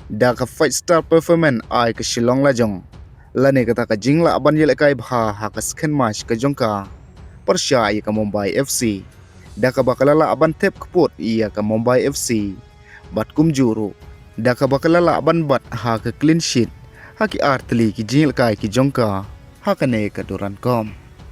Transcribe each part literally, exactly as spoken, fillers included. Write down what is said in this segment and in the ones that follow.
da ka five star performance ai ka Shillong Lajong, lane kata ka jinglah ban ïalehkai bha ha ka second match ka jong ka pyrshah ïa ka Mumbai F C, da kaba ka la lah ban thep kput ïa ka Mumbai F C, bad kumjuh ruh da kaba ka la lah ban bat ha ka clean sheet ha ki ar tylli ki jingïalehkai ki jong ka ha kane ka Durand Cup.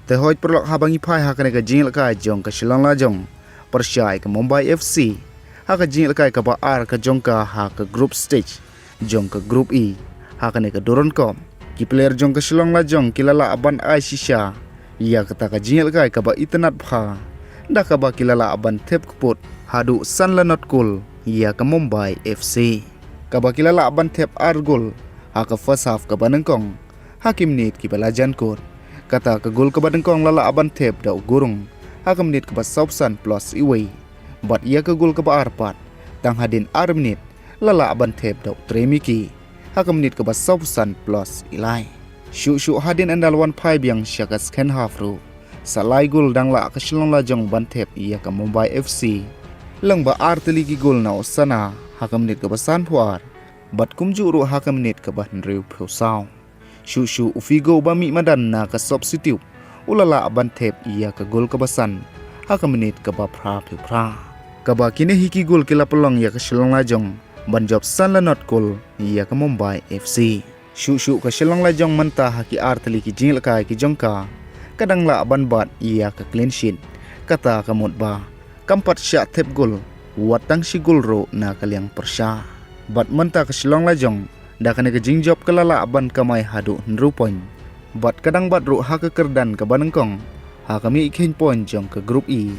Te hoi paralok, haba ngi phai ha kane ka jingïalehkai jong ka Shillong Lajong pyrshah ïa ka Mumbai F C ha ka jingïalehkai kaba ar ka jong ka ha ka group stage jong ka Group E ha kane ka Durand Cup, ki player jong ka Shillong Lajong ki la lah ban ai shisha ïa kata ka jingïalehkai kaba itynnad bha, da kaba ki la lah ban thep kput haduh san la nod kol ïa ka Mumbai F C, kaba ki la lah ban thep ar gol ha ka first half kaba nyngkong ha ki minit kiba la jan kut. Kata ka gol kaba nyngkong la lah ban thep da u Gurung ha ka minit kaba sawphew san plus iwei, bad ïa ka gol kaba ar pat, tang hadien ar minit, la lah ban thep da u Tremiki ha ka minit kaba sawphew san plus ilai. Shuh shuh hadien ynda la wan phai biang sha ka second half ruh, sa lai gol dang lah ka Shillong Lajong ban thep ïa ka Mumbai F C lyngba ar tylli ki gol na u Sana ha ka minit kaba sanphew ar, bad kumjuh ruh ha ka minit kaba hynriewphew saw. Shuh shuh u Figo ba mih madan na ka substitute u la lah ban thep ïa ka gol kaba san ha ka minit kaba phraphew phra, kaba kine hi ki gol ki la pynlong ïa ka Shillong Lajong ban jop san la nod kol ïa ka Mumbai F C. Shuh shuh ka Shillong Lajong mynta ha ki ar tylli ki jingïalehkai ki jong ka, ka dang lah ban bat ïa ka clean sheet, kata ka mut ba kam pat shah thep gol wat tang shi gol ruh na ka liang pyrshah. Bad mynta ka Shillong Lajong da kane ka jingjop ka la lah ban kamai haduh hynriew point, bad ka dang bat ruh ha ka kyrdan kaba nyngkong ha ka mih kheiñ point jong ka Group E,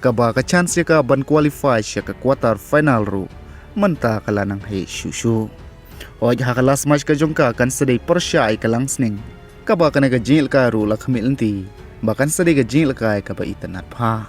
kaba ka chance ïa ka ban qualify sha ka quarter final ruh mynta ka la nang heh shuh shuh. Hoi, ha ka last match ka jong ka kan sa dei pyrshah ïa ka Langsning, kaba kane ka jingïalehkai ruh la khmih lynti ba kan sa dei ka jingïalehkai kaba itynnad bha.